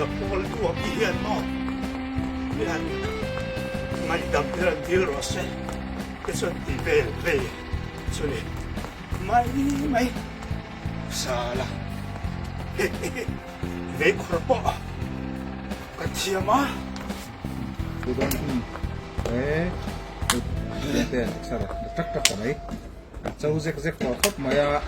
Ka pawl duak hi hian maw mi han ngaihdam te han dil rawh se te chuan ti vel vei chu ni mai mai sala vei khawr pawh ka thiam a. A cho zek zek tawh khawp mai a.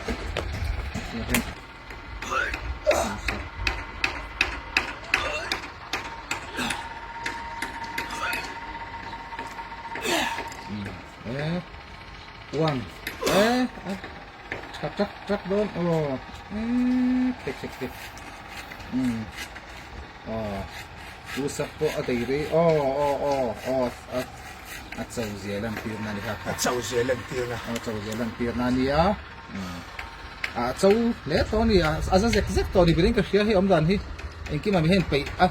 Eh, one. Eh, tha tak tak dawn. Oh, eh, khek khek khek. Um. Oh, usak pawh a dei rei. Oh, oh, oh, oh, a a cho zia lan tir na ni kha. A cho zia lan tir na. A cho zia lan tir na nia. Um. A cho hle tawh a ni a, a za zek zek tawh a ni berin ka hria hei awm dan hi engkim ah mi hian peih a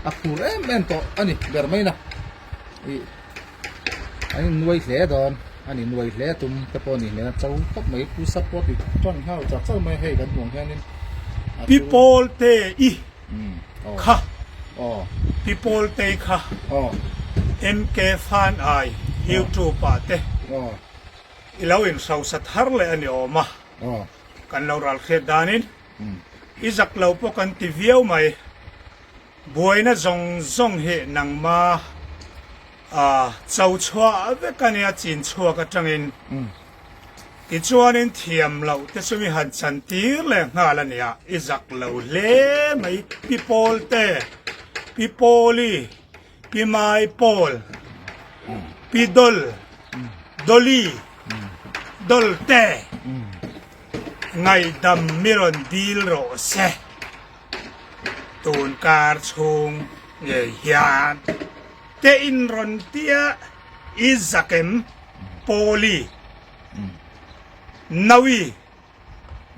a phur em em tawh a ni ber mai na ih an in nuai hle dawn a ni nuai hle tum te pawh a ni hmel a cho khawp mai pu sap pawh ti tan nghal chak chak mai hei kan hmuh ang hianin a Pi Pawl te i kha Pi Pawl te kha MK Fan ai YouTube ah te I lo inhrosa thar leh a ni awm a, kan lo ral hriat danin i zak lo pawh kan ti viau mai. Buaina zawng zawng hi nangma cho chhuah vek a nia chin chhuak atangin. Tichuanin thiam loh te chu mi han chan tir leh nghal a nia, i zak lo hle mai Pi Pawlte, Pi Pawli. Pi Mai Pawl, Pi Dol, Dolly, Dolte, ngaihdam mi rawn dil rawh se. Tun kar chhung ngei hian te in rawn tia i zakem Pawli, Nawi,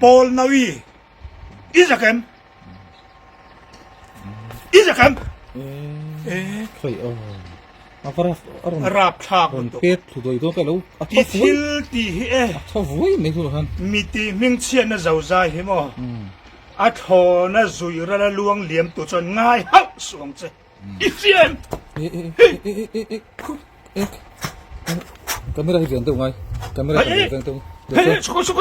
Pawl Nawi, i zakem. I zakam. Eh. Khoi o. A va a rawn rap thlak rawn pet thlu doi dawn ka lo a tho thil ti hi e a tho vui mai chu han mi ti hming chhiat na zo zai hi maw a thlawna zui rala luang liam tu chuan ngai hauh suang che i hriam e e e e e e camera hi veng deuh ngai camera hi veng deuh hei chho chho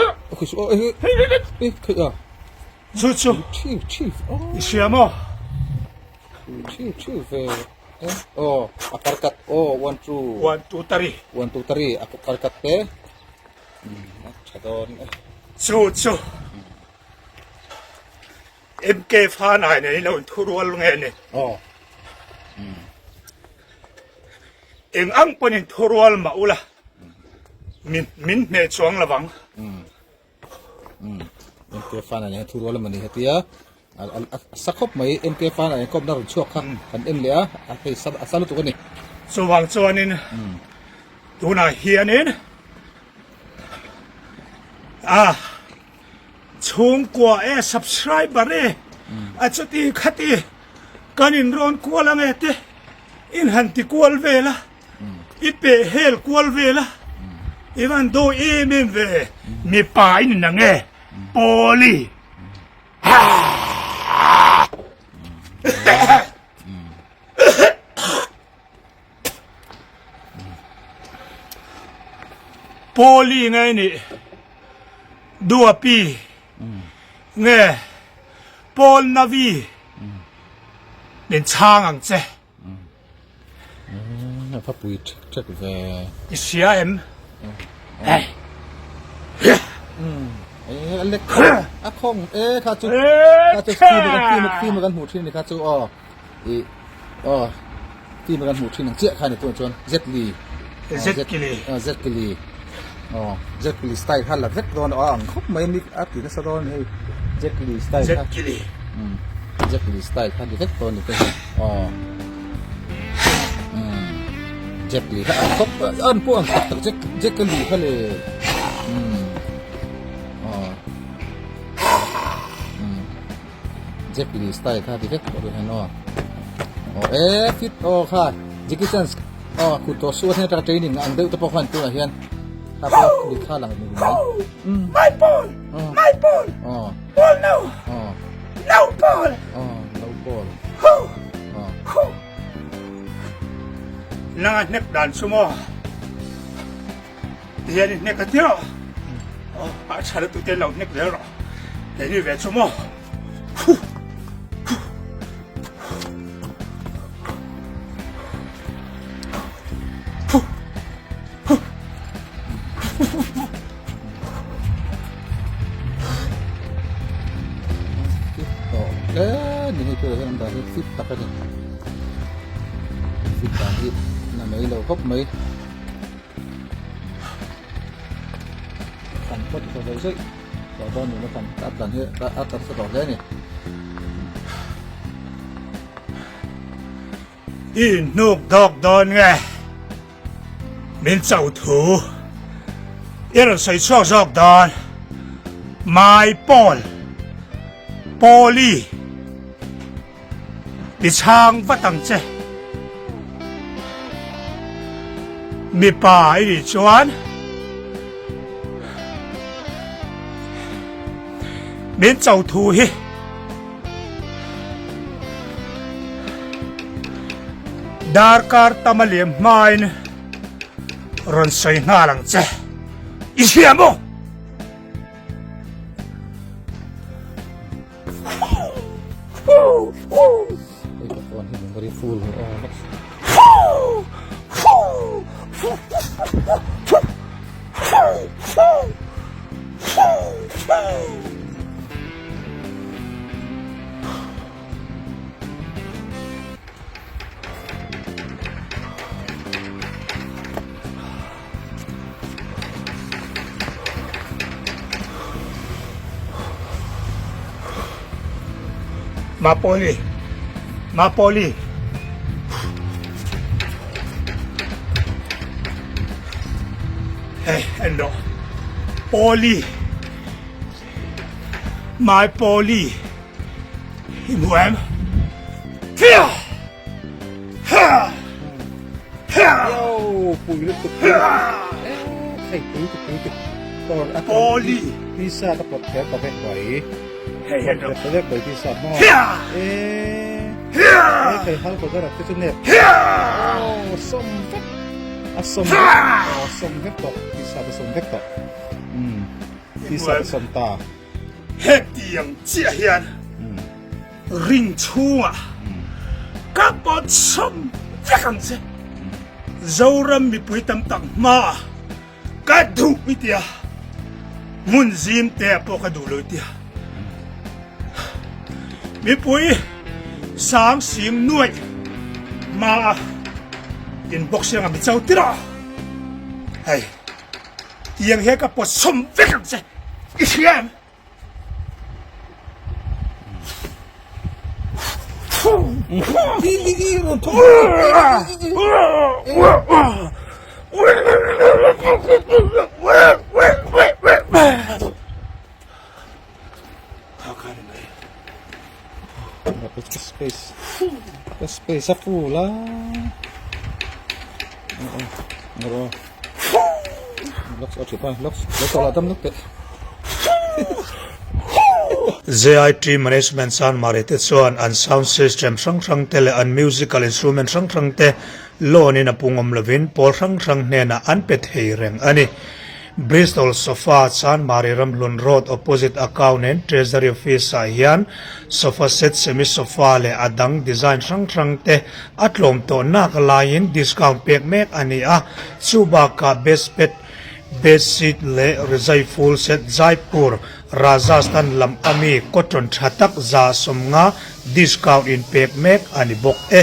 chho e e e khoi a Chu chu i hria maw? Thiu thiu ve aw a karkat aw one two one two three one two three a karkat te a tha dawn e chu chu MK fan ai nei lo thu rual nge ni aw eng ang pawn in thu rual mah ula min min hne chuang lovang MK fan ah hian thu rual emaw ni hetia a sa khawp mai MK fan ah hian kawpna rawn chhuak kha kan en leh a a hei a sa lutuk a ni. Chuvang chuanin tunah hianin a chhungkua e subscriber e a chuti khati kan inrawn kual ange te in han ti kual vel a. I peh hel kual vel a, i van dawi em em ve, mipa i ni nang e, Pawli. Pawli nge i nih, Duapi nge Pawl Navi min chhang ang che. A va pui ṭhek ṭhek ve. I hria em? Hei. Eh, a lek a khawng eh kha chu kha chu film kan film film kan hmuh thin ni kha chu aw i aw film kan hmuh thin ang chiah kha ni tu chuan Jet Li Jet Li Jet Li aw Jet Li style kha la vek dawn aw ang khawp mai mi a ti nasa dawn hei Jet Li style kha Jet Li Jet Li style kha ni vek dawn ni te hi aw Jet Li kha ang khawp an pawh ang tak tak Jet Jet Li kha le aw Jet Li style kha ti vek tawh hian aw aw e fit aw kha Jackie Chan aw kut tawh suat hian atanga training ang deuh te pawh khan tunah hian kha pawh mit kha lang ni mai my ball my ball ball no no ball no ball ho. Nang a hnek dan chu maw? Ti hian i hnek a tir rawh. Aw, a tha lutuk te lo hnek zel rawh. Keini ve chu maw? Huh! Huh! Huh! Fit tawh hle ni hei turah hian an dah hi fit tak a ni. Fit dan hi na mai lo khawp mai. Kan pawt tha zawih zawih tawh dawn ni kan a tlan hi a tlan nasa tawh hle a ni. I hnuk dawk dawn nge min cho thu i rawn sawi chhuak zawk dawn Mai Paul Pauli I chhang vat ang che. Mipa i nih chuan min cho thu hi darkar tam a liam hmain rawn sawi nghal ang che. I hria maw? Mapoli Mapoli Hei en rawh Poli My Poli I hmu em? Poli Pisa ka pawt kher ta vek mai. Hei hen ro. Ta vek mai pisa maw. Eh. Hei hal ko darak te chu nep. Oh, som vek. A som vek. Oh, som vek to. Pisa ta som vek to. Um. Pisa ta som ta. Hetiang chiah hian ring chhungah ka pawt sawm vek ang che. Zoram mipui tam tak hmaah ka duh i tia, hmun zim te ah pawh ka duh lo i tia. Mipui sang sing nuaih hmaah in boxing a mi cho tir a, hei. Tiang hian ka pawt sawm vek ang che, i hria em? Space space a full a JIT Management Chanmari te chuan an sound system hrang hrang te leh an musical instrument hrang hrang te loan in a pungawm lovin pawl hrang hrang hnenah an pe thei reng a ni. Bristol Sofa Chanmari Ramhlun Road opposite Account and Treasury Office ah hian sofa set, semi sofa leh a dang design hrang hrang te a tlawm tawh nak laiin discount pek mek a ni a, chu bakah bedspet, bedsheet leh rizai full set Jaipur, Rajasthan lam ami cotton tha tak 150 discount in pek mek a ni bawk e.